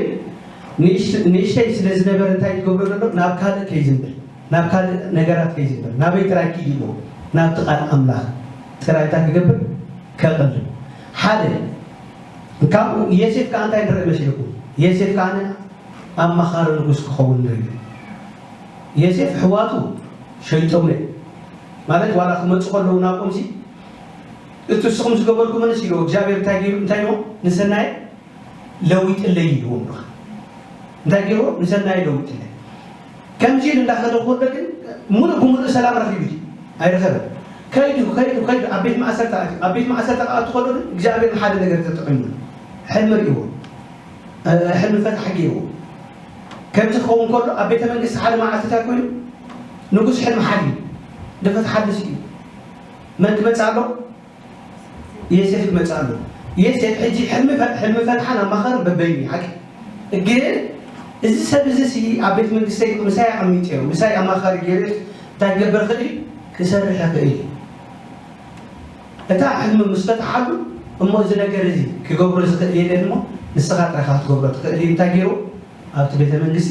ንእሽት-፣ ንእሽተይ ስለ ዝነበረ እንታይ ዝገብሮ ዘሎ? ናብ ካልእ ከይዝንብል፣ ናብ ካልእ ነገራት ከይዝንብል፣ ናበይ ጥራይ ኪድ ኢልዎ? ናብቲ ቃል ኣምላኽ ጥራይ እንታይ ክገብር? ከቕልብ። ሓደ ካብኡ ዮሴፍ ከኣ እንታይ ንርኢ መሲልኩም? ዮሴፍ ከኣ ኣማኻሪ ንጉስ ክኸውን ንርኢ። ዮሴፍ ኣሕዋቱ ሸይጦም እዮም። ማለት ዋላ ክመጹ ከለዉ ናብኦምሲ እቲ ንስኹም ዝገበርኩምንስ ኢልዎ እግዚኣብሔር እንታይ ገይሩ? እንታይ ኢልዎ? ንሰናየ ለዊጥለይ ኢልዎም። እንታይ ገይርዎ? ንሰናይ ለውጥለ። ከምዚ ኢሉ እንዳኸደ ከሎ ግን ሙሉእ ብሙሉእ ሰላም ረኺቡ ድዩ? ኣይረኸበን። ከይዱ፣ ከይዱ፣ ከይዱ ኣብ ቤት ማእሰርቲ ኣትዩ። ኣብ ቤት ማእሰርቲ ክኣቱ ከሎ ግን እግዚኣብሔር ንሓደ ነገር ተጠቒሙ። ሕልሚ ርእይዎ። እ፣ ሕልሚ ፈታሒ ገይርዎ። ከምዚ ክኸውን ከሎ ኣብ ቤተ መንግስቲ ሓደ መዓልቲ እንታይ ኮይኑ? ንጉስ ሕልሚ ሓልዩ። ዝፈትሓሉ ስኢኑ። መን ክመጽእ ኣሎ? ዮሴፍ ክመጽእ ኣሎ። ዮሴፍ ሕጂ ሕልሚ ፈ-፣ ሕልሚ ፈትሓን ኣማኻርን በበይኑ እዩ፣ ሓቂ። ግን እዚ ሰብ እዚ ሲ ኣብ ቤት መንግስተይ ምሳይ ኣቐሚጠዮ፣ ምሳይ ኣማኻሪ ገይሩ እንታይ ክገብር ይኽእል እዩ? ክሰርሕ ይኽእል እዩ። እታ ሕልሚ ምስ ፈትሓሉ፣ እሞ እዚ ነገር እዚ ክገብሮ ዝኽእል የለን እሞ ንስኻ ጥራይ ኢኻ ክትገብሮ ትኽእል እዩ። እንታይ ገይሩ? ኣብቲ ቤተ መንግስቲ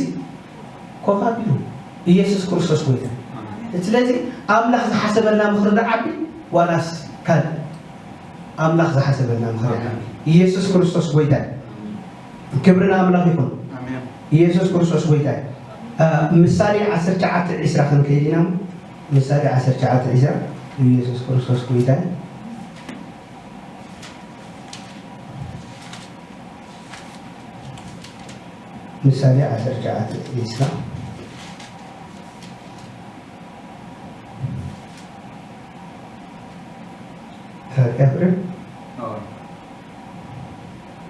ኮፍ ኣቢሉ ኢየሱስ ክርስቶስ ጎይታ። ስለዚ ኣምላኽ ዝሓሰበልና ምኽሪ ንዓቢ ዋላስ ካልእ? ኣምላኽ ዝሓሰበልና ምኽሪ ንዓቢ። ኢየሱስ ክርስቶስ ጎይታ። ክብሪ ንኣምላኽ ይኹን። ኣሜን። ኢየሱስ ክርስቶስ ጎይታ። እ፣ ምሳሌ ዓሰርተ ትሽዓተ ዕስራ ክንከይድ ኢና። ምሳሌ ዓሰርተ ትሽዓተ ዕስራ ኢየሱስ ክርስቶስ ጎይታ። ምሳሌ ዓሰርተ ትሽዓተ ዕስራ። ተረዲኣ ፍሬም? ኣዎ።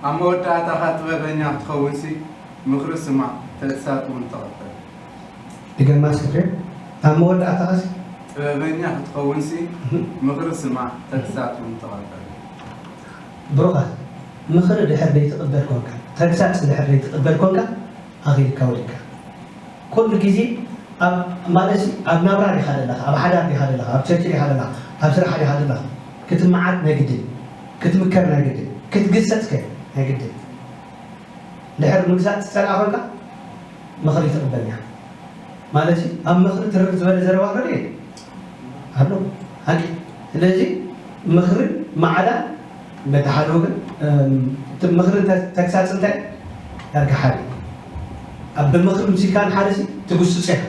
ኣብ መወዳእታኻ ጥበበኛ ክትኸውንሲ ምኽሪ ስማዕ፣ ተግሳጽ እውን ተቐበል። ድገማ እስኪ ፍሬም። ኣብ መወዳእታኻሲ? ጥበበኛ ክትኸውንሲ እህ። ምኽሪ ስማዕ፣ ተግሳጽ እውን ተቐበል። ብሩኻት፣ ምኽሪ ድሕር ዘይትቕበል ኮንካ፣ ተግሳጽ ድሕር ዘይትቕበል ኮንካ፣ ኣኺልካ ወዲቕካ። ኩሉ ግዜ ኣብ፣ ማለትሲ ኣብ ናብራ ዲኻ ዘለኻ፣ ኣብ ሓዳር ዲኻ ዘለኻ፣ ኣብ ቸርች ዲኻ ዘለኻ፣ ኣብ ስራሕ ዲኻ ዘለኻ፣ ክትመዓድ ናይ ግድን፣ ክትምከር ናይ ግድን፣ ክትግሰጽ ከ ናይ ግድን። ድሕር ምግሳጽ ትጸልኣ ኮንካ፣ ምኽሪ ትቕበል ኢኻ። ማለትሲ ኣብ ምኽሪ ትርር ዝበለ ዘረባ ኣሎ ድዩ? ኣሎ። ሓቂ። ስለዚ ምኽርን ማዕዳን በቲ ሓደ ወገን፣ እም፣ እቲ ምኽርን ተ-፣ ተግሳጽ እንታይ? ዳርጋ ሓደ። ኣብ ብምኽሪ ምሲልካ ንሓደ ሲ ትግስጾ ኢኻ።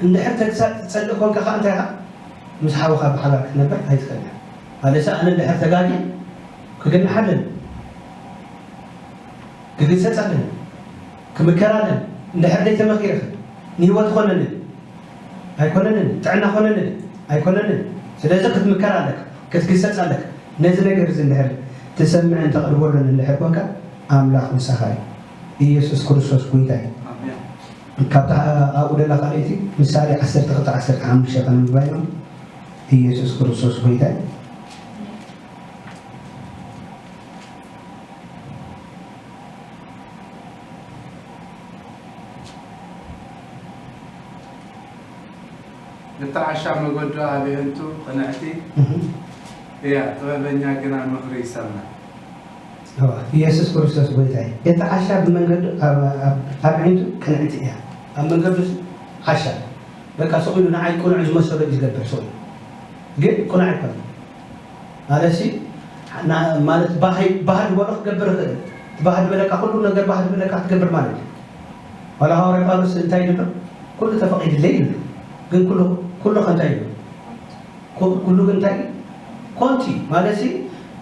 እንድሕር ተግሳጽ ትጸልእ ኮንካ ከኣ እንታይ ኢኻ? ምስ ሓውኻ ብሓባር ክትነብር ኣይትኽእልን ኢኻ። ማለትሲ ኣነ እንድሕር ተጋግየ ክግናሕ ኣለኒ። ክግሰጽ ኣለኒ። ክምከር ኣለኒ። እንድሕር ዘይተመኺረ ከ ንህይወት ይኾነኒ? ኣይኮነንን። ጥዕና ኮነንን? ኣይኮነንን። ስለዚ ክትምከር ኣለካ፣ ክትግሰጽ ኣለካ። ነዚ ነገር እዚ እንድሕር ትሰምዕን ተቕርበሉን እንድሕር ኮንካ፣ ኣምላኽ ምሳኻ እዩ። ኢየሱስ ክርስቶስ ጎይታ እዩ። ኣሜን። ካብታ ኣብኡ ደላ ካልኣይቲ ምሳሌ ዓሰርተ ክልተ ዓሰርተ ሓሙሽተ ከነንብባ ኢና። ኢየሱስ ክርስቶስ ጎይታ እዩ። እቲ ዓሻ መገዱ ኣብ የዕንቱ ቅንዕቲ እህ። እያ፣ ጥበበኛ ግና ምኽሪ ይሰምዕ። እዋ፣ ኢየሱስ ክርስቶስ ጎይታ እዩ። እቲ ዓሻ ብመንገዱ ኣብ፣ ኣብ፣ ኣብ ኣዒንቱ ቅንዕቲ እያ። ኣብ መንገዱ ዓሻ በቃ ስቕ ኢሉ ንዓይ ቅኑዕ ዝመሰሎ እዩ ዝገብር፣ ስቕ ኢሉ። ግን ቅኑዕ ኣይኮነን። ማለትሲ፣ ና-፣ ማለት ባህይ-፣ ባህል ዝበሎ ክገብር ይኽእል። እቲ ባህል ዝበለካ፣ ኩሉ ነገር ባህል ዝበለካ ክትገብር ማለት እዩ። ዋላ ሃዋርያ ጳውሎስ እንታይ ይብሎ? ኩሉ ተፈቒድለይ ይብሎ። ግን ኩሉ፣ ኩሉ ከ እንታይ ይብሎ? ኩ-፣ ኩሉ ግን እንታይ? ኮንቲ ማለት ሲ፣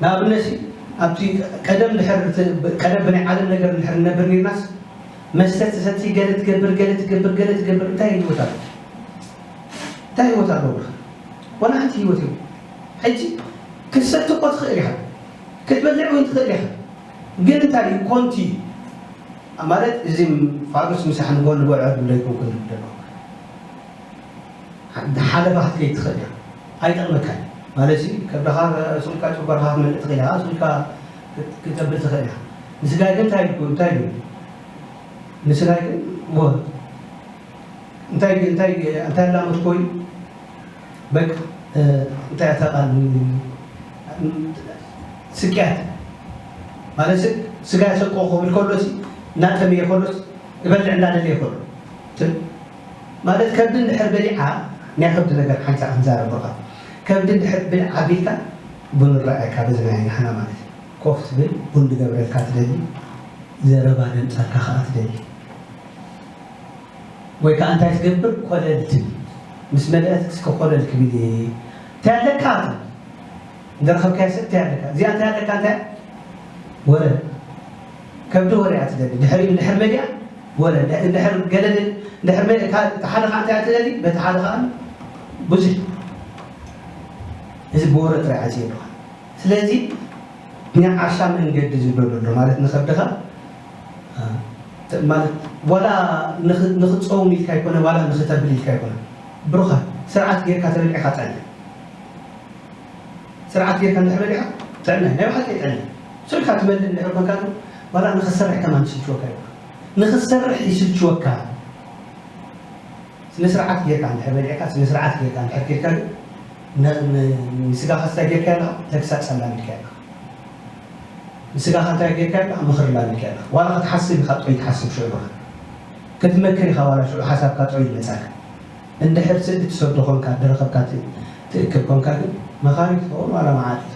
ንኣብነት ሲ፣ ኣብቲ ቀደም ድሕር እቲ፣ ቀደም ብናይ ዓለም ነገር ድሕር ንነብር ኔርናስ፣ መስተ ትሰቲ፣ ገለ ትገብር፣ ገለ ትገብር፣ ገለ ትገብር፣ እንታይ ህይወት ኣሎ? እንታይ ህይወት ኣሎ? ወላ ሓንቲ ህይወት የብሉ። ሕጂ ክትሰቲ እኮ ትኽእል ኢኻ፣ ክትበልዕ እውን ትኽእል ኢኻ። ግን እንታይ እዩ? ኮንቲ ማለት እዚ ፋኑስ ምሳሕ ንጎኒ በልዖ ዝብሎ ኣይኮንኩን ዝብል ዘለኹ። ሓለፋ ክትከይድ ትኽእል ኢኻ። ኣይጠቕመካን እዩ። ማለት ሲ ከብድኻ ስልካ ጨጓራኻ ክትመልእ ትኽእል ኢኻ፣ ስልካ ክት-፣ ክተብል ትኽእል ኢኻ። ንስጋይ ግን እንታይ ኢልኩ፣ እንታይ ኢሉ? ንስጋይ ግን ወ-፣ እንታይ፣ እንታይ፣ እንታይ ኣላመድኮ እዩ? በቃ፣ እ፣ እንታይ እታ ቃል? ስቅያት። ማለት ስ-፣ ስጋ ሰቆ ክብል ከሎሲ፣ እናጠመየ ከሎስ፣ እበልዕ እናደለየ ከሎ። ት-፣ ማለት ከብዲ እንድሕር በሊዓ፣ ናይ ከብዲ ነገር ሓንሳእ ክንዛረብ ብርኻ። ከብዲ እንድሕር ብልዕ ኣቢልካ፣ ቡን ረኣየካ በዚ ናይ ናህና ማለት እዩ። ኮፍ ትብል፣ ቡን ዝገብረልካ ትደሊ፣ ዘረባ ደምጻልካ ከኣ ትደሊ። ወይ ከኣ እንታይ ትገብር? ኮለል ትብል። ምስ መለአት እስከ ኮለል ክብል እየ። እንታይ ኣለካ? ዝረኸብካዮ ሰብ እንታይ ኣለካ? እዚኣ እንታይ ኣለካ? እንታይ? ወረ። ከብዲ ወረ እያ ትደሊ። ድሕሪኡ እንድሕር መሊኣ፣ ወረ። እንድሕር ገለ፣ እንድሕር መሊኣ፣ እታ ሓደ ኸዓ እንታይ እያ ትደሊ? በቲ ሓደ ኸዓ ብዙሕ። እዚ ብወረ ጥራይ ዓጽየ ኣለኹ። ስለዚ ናይ ዓሻ መንገዲ ዝብሎ ዘሎ ማለት ንኸብድኻ፣ እ፣ ተ-፣ ማለት ዋላ ንኽ-፣ ንኽትጸውም ኢልካ ኣይኮነ፣ ዋላ ንኽተብል ኢልካ ኣይኮነ። ብሩኻ ስርዓት ጌርካ ተበሊዕካ ጥዕና። ስርዓት ጌርካ እንድሕር በሊዕካ ጥዕና፣ ናይ ብሓቂ ጥዕና። ስልካ ትመልእ እንድሕር ኮንካ ግን ዋላ ንኽትሰርሕ ከማን ይስልችወካ እዩ። ንኽትሰርሕ ይስልችወካ። ስነ ስርዓት ጌርካ እንድሕር በሊዕካ፣ ስነ ስርዓት ጌርካ እንድሕር ኬድካ ግን ነ-፣ ነ-፣ ንስጋኻ ስታይ ጌርካ ኣለኻ፣ ተግሳጽ ኣላሚድካ ኣለኻ። ንስጋኻ እንታይ ጌርካ ኣለኻ? ምኽሪ ኣላሚድካ ኣለኻ። ዋላ ክትሓስብ ኢኻ ጥዑይ ትሓስብ ሽዑ ኢኻ። ክትመክር ኢኻ ዋላ ሽዑ ሓሳብካ ጥዑይ ይመጻካ። እንድሕር ስእሊ ትሰዶ ኾንካ፣ ደረኸብካ ት-፣ ትእክብ ኮንካ ግን መኻሪ ትኸውን ዋላ መዓልቲ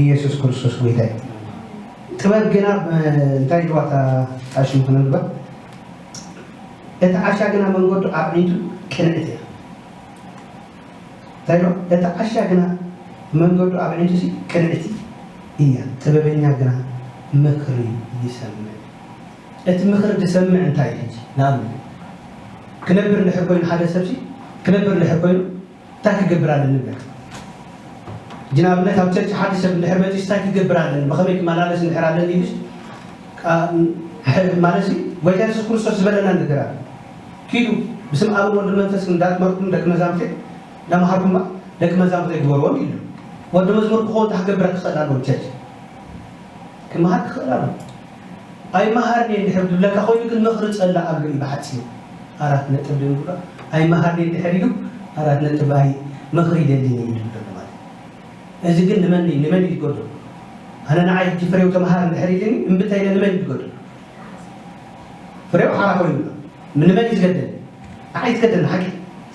ኢየሱስ ክርስቶስ ጎይታ እዩ። ጥበብ ግና ብ-፣ እንታይ ኢልዋ እታ ሽሙ ክነንብባ? እቲ ዓሻ ግና መንገዱ ኣዕዒንቱ ቅንዕቲ እያ። እንታይ ኢልዋ? እቲ ዓሻ ግና መንገዱ ኣዕዒንቱ ሲ ቅንዕቲ እያ፣ ጥበበኛ ግና ምኽሪ ይሰምዕ። እቲ ምኽሪ ዝሰምዕ እንታይ እዩ? ሕጂ ንኣብነት ክነብር እንድሕር ኮይኑ ሓደ ሰብ ሲ ክነብር እንድሕር ኮይኑ እንታይ ክገብር ኣለኒ? በል። ሕጂ ንኣብነት ኣብ ቸርች ሓደ ሰብ እንድሕር መጺኡስ እንታይ ክገብር ኣለኒ? ብኸመይ ክመላለስ እንድሕር ኣለኒ ኢሉስ፣ ቃ-፣ ሕ-፣ ማለት እዩ፣ ጎይታ የሱስ ክርስቶስ ዝበለና ነገር ኣሎ። ኪዱ ብስም ኣብን ወልድን መንፈስን እንዳጥመቕኩም ደቂ መዛሙርተይ እንዳመሃርኩም ደቂ መዛሙርተይ ግበርዎም ኢሉ። ወዲ መዝሙር ክኸውን እንታይ ክገብር ክኽእል ኣለዎ? ቸርች ክመሃር ክኽእል ኣለዎ። ኣይመሃርን እየ እንድሕር ዝብለካ ኮይኑ ግን ምኽሪ ጸላእ ኣሎ እዩ ብሓጺሩ። ኣራት ነጥብ ድንጉሎ ኣይመሃርን እየ እንድሕር ኢሉ ኣራት ነጥብ ኣይ ምኽሪ ይደልኒ እዩ ዝብል ዘሎ ማለት እዩ። እዚ ግን ንመን እዩ፣ ንመን እዩ ዝጎድሎ? ኣነ ንዓይ ሕጂ ፍሬው ተመሃር እንድሕር ኢልኒ እምብታ ኢለ ንመን እዩ ዝጎድሎ? ፍሬው ሓራ ኮይኑ ኣሎ። ንመን እዩ ዝገደል? ንዓይ ዝገደል ንሓቂ።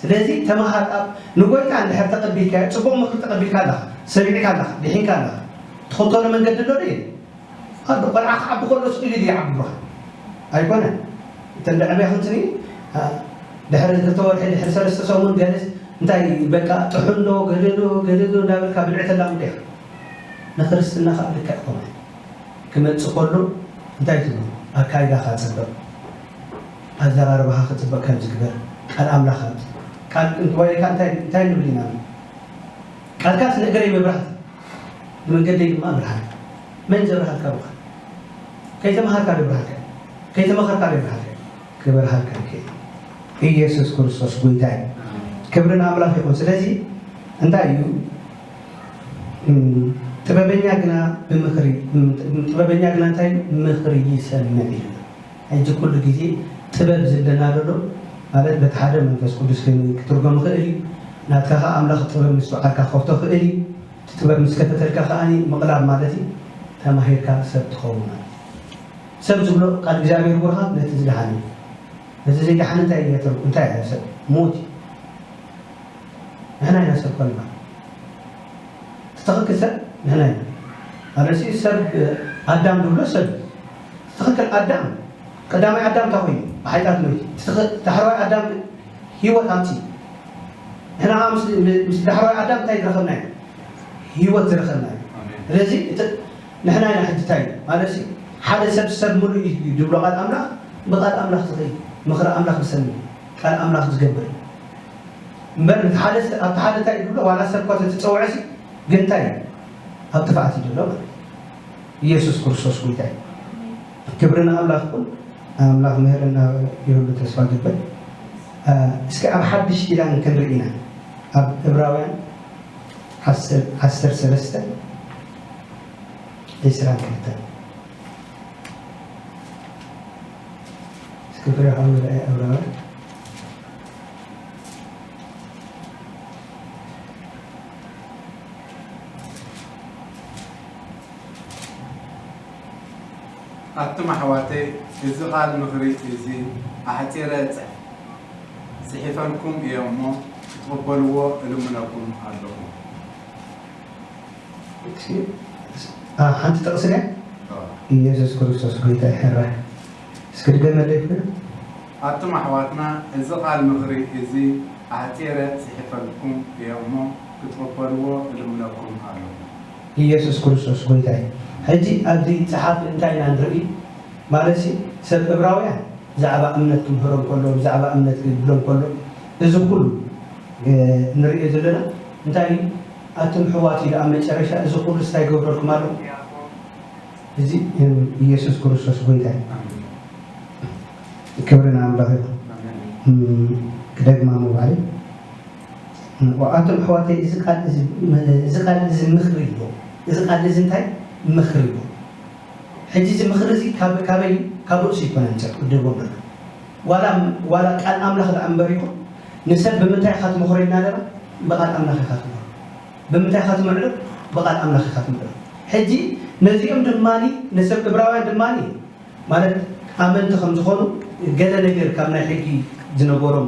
ስለዚ ተመሃር ኣብ ንጎይታ እንድሕር ተቐቢልካ፣ ጽቡቕ ምኽሪ ተቐቢልካ ኣለኻ፣ ሰሚዕካ ኣለኻ፣ ድሒንካ ኣለኻ። ትኽተሎ መንገዲ ኣሎ ዶ የለን? ኣሎ። ቆልዓ ክዓቢ ከሎ ስቕ ኢሉ ድዩ ይዓቢ ብሩኻ? ኣይኮነን። እተን ደዕብያ ክንትኒ፣ ኣ፣ ድሕሪ ክልተ ወርሒ፣ ድሕሪ ሰለስተ ሰሙን ገለስ እንታይ በቃ ጥሑን ዶ፣ ገለ ዶ፣ ገለ ዶ እንዳበልካ ብልዒ ተላምዶ ኢኻ። ንክርስትናኻ ልክዕ ከምኡ ክመጽእ ከሎ እንታይ ትብሉ? ኣካይዳኻ ጽበቕ፣ ኣዘራርባኻ ክጽበቕ ከም ዝግበር ቃል ኣምላኽ ኣት-፣ ቃል እንተወይካ እንታይ፣ እንታይ ንብል ኢና? ቃልካስ ንእግረይ መብራህቲ፣ ንመንገደይ ድማ ብርሃን። መን ዘብርሃልካ ብኻ? ከይተምሃርካ ዶ ብርሃልካ? ከይተመኸርካ ዶ ብርሃልካ? ክበርሃልካ ይክእል። ኢየሱስ ክርስቶስ ጎይታ እዩ። ክብሪ ንኣምላኽ ይኹን። ስለዚ እንታይ እዩ? እም፣ ጥበበኛ ግና ብምኽሪ፣ እም፣ ጥበበኛ ግና እንታይ እዩ? ምኽሪ ይሰምዕ እዩ። ሕጂ ኩሉ ግዜ ጥበብ ዝብለና ዘሎ ማለት በቲ ሓደ መንፈስ ቅዱስ ክን-፣ ክትርጎም ይኽእል እዩ። ናትካ ኸዓ ኣምላኽ ጥበብ ምስትውዓልካ ክኸፍቶ ይኽእል እዩ። እቲ ጥበብ ምስ ከፈተልካ ኸዓ ምቕላብ ማለት እዩ። ተማሂርካ ሰብ ትኸውን ማለት እዩ። ሰብ ዝብሎ ቃል እግዚኣብሔር ብሩኻት ነቲ ዝደሓነ እዩ። ነቲ ዘይደሓነ እንታይ እዩ? እንታይ እዩ? ሰብ ሞት እዩ። ንሕና ኢና ሰብ ኮንና። እቲ ትኽክል ሰብ ንሕና ኢና። ኣለሲ ሰብ ኣዳም ዝብሎ ሰብ እዩ። እቲ ትኽክል ኣዳም፣ ቀዳማይ ኣዳም እንታይ ኮይኑ? ሓጢኣት ሞይቱ። እቲ ዳሕረዋይ ኣዳም ህይወት ኣምፂ። ንሕና ከዓ ምስ ዳሕረዋይ ኣዳም እንታይ ዝረኸብናዮ? ህይወት ዝረኸብናዮ። ስለዚ ንሕና ኢና ሕጂ እንታይ ማለት ሓደ ሰብ ሰብ ምሉእ እዩ ድብሎ ቃል ኣምላኽ ብቃል ኣምላኽ ዝኸይድ ምኽሪ ኣምላኽ ዝሰሚ ቃል ኣምላኽ ዝገብር እምበር ኣብቲ ሓደ እንታይ ድብሎ ዋላ ሰብ እኳ ተተፀውዐ ግን እንታይ ኣብ ጥፍኣት እዩ ዘሎ ማለት ኢየሱስ ክርስቶስ ጎይታ እዩ። ክብሪ ንኣምላኽ ይኹን። ኣምላኽ ምህርና ይህሉ ተስፋ ግበር። እስኪ ኣብ ሓድሽ ኪዳን ክንርኢ ኢና ኣብ ዕብራውያን ዓሰርተ ሰለስተ ዕስራን ክልተን እስኪ ፍረ ካብ ንርኣይ ዕብራውያን ኣቱም ኣሕዋተይ፣ እዚ ቓል ምኽሪ እዚ ኣሕጺረ ጽሒፈልኩም እየ እሞ፣ ክትቕበልዎ እልምነኩም ኣለኹ። ሓንቲ ጥቕሲ ድያ? ኢየሱስ ክርስቶስ ጐይታ ይሕረ። እስኪ ድገመለይ ፍረ። ኣቱም ኣሕዋትና፣ እዚ ቓል ምኽሪ እዚ ኣሕጺረ ጽሒፈልኩም እየ እሞ፣ ክትቕበልዎ እልምነኩም ኣለኹ። ኢየሱስ ክርስቶስ ጐይታ እዩ። ሕጂ ኣብዚ ጸሓፊ እንታይ ኢና ንርኢ? ማለትሲ ሰብ ዕብራውያን ብዛዕባ እምነት ክምህሮም ከሎ ብዛዕባ እምነት ክብሎም ከሎ እዚ ኩሉ ንርእዮ ዘለና እንታይ እዩ? ኣቱም ኣሕዋት ኢሉ ኣብ መጨረሻ እዚ ኩሉ እንታይ ይገብረልኩም ኣለኹ? እዚ ኢየሱስ ክርስቶስ ጐይታ እዩ። ክብሪ ንኣምላኽ ይኹን። ክደግማ ምባል ኣቱም ኣሕዋተይ እዚ ቃል እዚ እዚ ቃል እዚ ምኽሪ እዩ። እዚ ቃል እዚ እንታይ ምኽሪ እዩ? ሕጂ እዚ ምኽሪ እዚ ካብ ካበይ ካብ ርእሱ ይኮነን ሰብ ክድቦ ዘሎ ዋላ ዋላ ቃል ኣምላኽ ደኣ እምበር ይኹን ንሰብ ብምንታይ ኢኻ ትምኽሮ ኢልና ኣለና ብቃል ኣምላኽ ኢኻ ትምኽሮ ብምንታይ ኢኻ ትምዕዶ ብቃል ኣምላኽ ኢኻ ትምዕዶ ሕጂ ነዚኦም ድማ ንሰብ እብራውያን ድማ ማለት ኣመንቲ ከም ዝኾኑ ገለ ነገር ካብ ናይ ሕጊ ዝነበሮም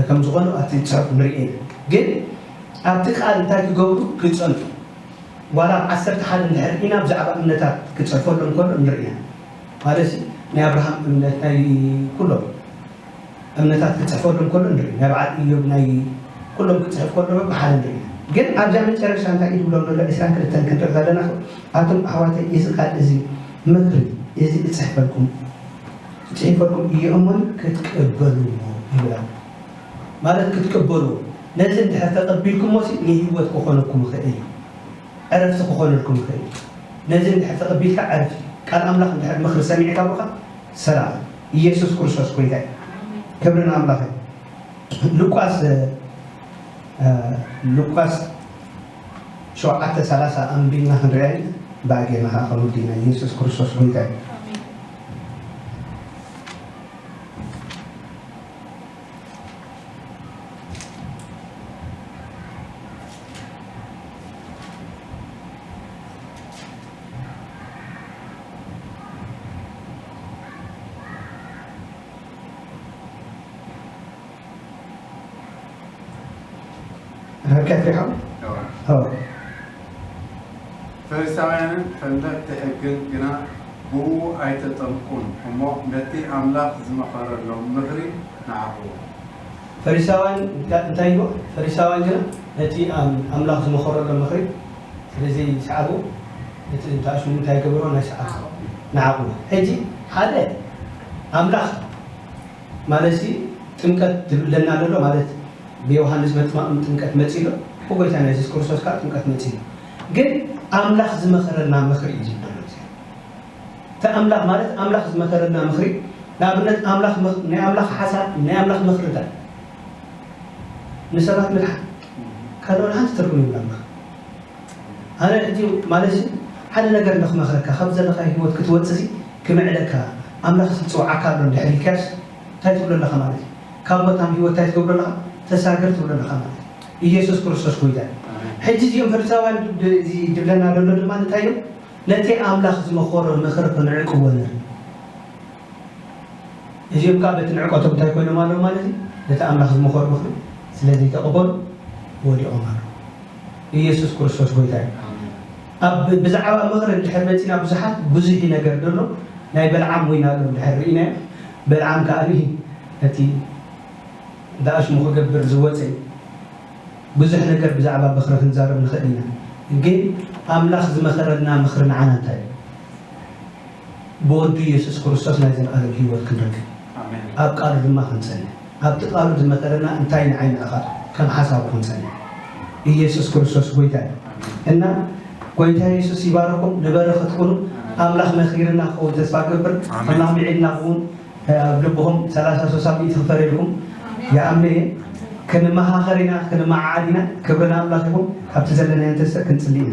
ከም ዝኾኑ ኣብቲ ፅሑፍ ንርኢ ኢና። ግን ኣብቲ ቃል እንታይ ክገብሩ ክፀንሑ ዋላ ኣብ ዓሰርተ ሓደ እንድሕር ርኢና ብዛዕባ እምነታት ክፅሕፈሎም ከሎ ንርኢ ኢና። ማለት ናይ ኣብርሃም እምነት ናይ ኩሎም እምነታት ክፅሕፈሉ እንከሎ ንርኢ። ናይ በዓል እዮብ ናይ ኩሎም ክፅሕፍ ከሎ ብሓደ ንርኢ። ግን ኣብዛ መጨረሻ እንታይ እዩ ዝብሎም ዘሎ ዕስራን ክልተን ክንርኢ ዘለና ኣቶም ኣሕዋተይ እዚ ቃል እዚ ምኽሪ እዚ እፅሕፈልኩም እፅሒፈልኩም እየ እሞኒ ክትቅበልዎ ይብል ኣሎ። ማለት ክትቅበልዎ ነዚ እንድሕር ተቐቢልኩሞ ሲ ንህይወት ክኾነኩም ይኽእል እዩ። ዕረፍቲ ክኾነልኩም ይኽእል እዩ። ነዚ እንድሕር ተቐቢልካ ዕረፍቲ ቃል ኣምላኽ እንድሕር ምኽሪ ሰሚዕካ ብኻ ሰላም ኢየሱስ ክርስቶስ ጎይታ እዩ። ክብሪ ንኣምላኽ እዩ። ሉቃስ ሉቃስ ሸውዓተ ሰላሳ ኣንቢብና ክንሪኣ ኢና ብኣጌና ከዓ ከመዲና ኢየሱስ ክርስቶስ ጎይታ እዩ። ፈሪሳውያንን ፈለጥቲ ሕግን ግና ብእኡ ኣይተጠምቁን እሞ ነቲ ኣምላኽ ዝመኸረሎም ምኽሪ ነዓቕዎ። ፈሪሳውያን እንታይ ይብሉ? ፈሪሳውያን ግና ነቲ ኣምላኽ ዝመኸረሎም ምኽሪ ስለ ዘይሰዓቡ እቲ እንተኣሽሙ እንታይ ገብሮ ናይ ሰዓቡ ነዓቕዎ። ሕጂ ሓደ ኣምላኽ ማለት ሲ ጥምቀት ዝብለና ዘሎ ማለት ብዮሃንስ መጥማቕ ጥምቀት መፂ ኣሎ ብጎይታና የሱስ ክርስቶስ ከዓ ጥምቀት መፂ ኣሎ ግን ኣምላኽ ዝመኸረና ምኽሪ እዩ ዝብል ዘሎ እቲ ኣምላኽ ማለት ኣምላኽ ዝመኸረና ምኽሪ ንኣብነት ኣምላኽ ናይ ኣምላኽ ሓሳብ ናይ ኣምላኽ ምኽርታት ንሰባት ምድሓን ካልኦት ሓንቲ ትርጉም ይብላ ኣምላኽ ኣነ ሕጂ ማለት ሓደ ነገር ንክመኽረካ ካብ ዘለካ ህይወት ክትወፅእ ክምዕደካ ኣምላኽ ዝፅውዓካ ኣሎ እንድሕር ኢልካስ እንታይ ትብሎ ኣለካ ማለት እዩ ካብ ሞት ናብ ህይወት እንታይ ትገብሮ ኣለካ ተሳገር ትብሎ ኣለካ ማለት እዩ ኢየሱስ ክርስቶስ ጎይታ እዩ ሕጂ እዚኦም ፈሪሳውያን ዝብለና ዘሎ ድማ እንታይ እዮም ነቲ ኣምላኽ ዝመኸሮ ምኽሪ ክንዕቅቦ ንርኢ እዚኦም ከዓ በቲ ንዕቀቶም እንታይ ኮይኖም ኣለዉ ማለት እዩ ነቲ ኣምላኽ ዝመኸሩ ምኽሪ ስለ ዘይተቐበሉ ወዲቖም ኣለዉ ኢየሱስ ክርስቶስ ጎይታ እዩ ኣብ ብዛዕባ ምኽሪ እንድሕር መፂና ብዙሓት ብዙሕ ነገር ዘሎ ናይ በልዓም ወይን ኣሎ እንድሕር ርኢናዮ በልዓም ከኣ እቲ ደኣሽሙ ክገብር ዝወጸ እዩ። ብዙሕ ነገር ብዛዕባ ምኽሪ ክንዛረብ ንኽእል ኢና፣ ግን ኣምላኽ ዝመኸረልና ምኽሪ ንዓና እንታይ እዩ? ብወዱ ኢየሱስ ክርስቶስ ናይ ዘለኣለም ህይወት ክንረክብ፣ ኣብ ቃሉ ድማ ክንጸንዕ፣ ኣብቲ ቃሉ ዝመኸረና እንታይ ንዓይ ንዓኻ ከም ሓሳቡ ክንጸንዕ። ኢየሱስ ክርስቶስ ጎይታ እዩ። እና ጎይታ ኢየሱስ ይባረኩም፣ ንበረኸት ኩኑ። ኣምላኽ መኺርና ክኸውን ተስፋ ገብር። ኣምላኽ ሚዒድና ክውን ኣብ ልብኹም ሰላሳ ሶሳ ሚእቲ ክፈርየልኩም ይኣምን እየ። ክንመኻኸር ኢና፣ ክንመዓዓድ ኢና። ክብሪ ንኣምላኽ ይኹን። ካብቲ ዘለናዮ ተስእ ክንጽሊ ኢና።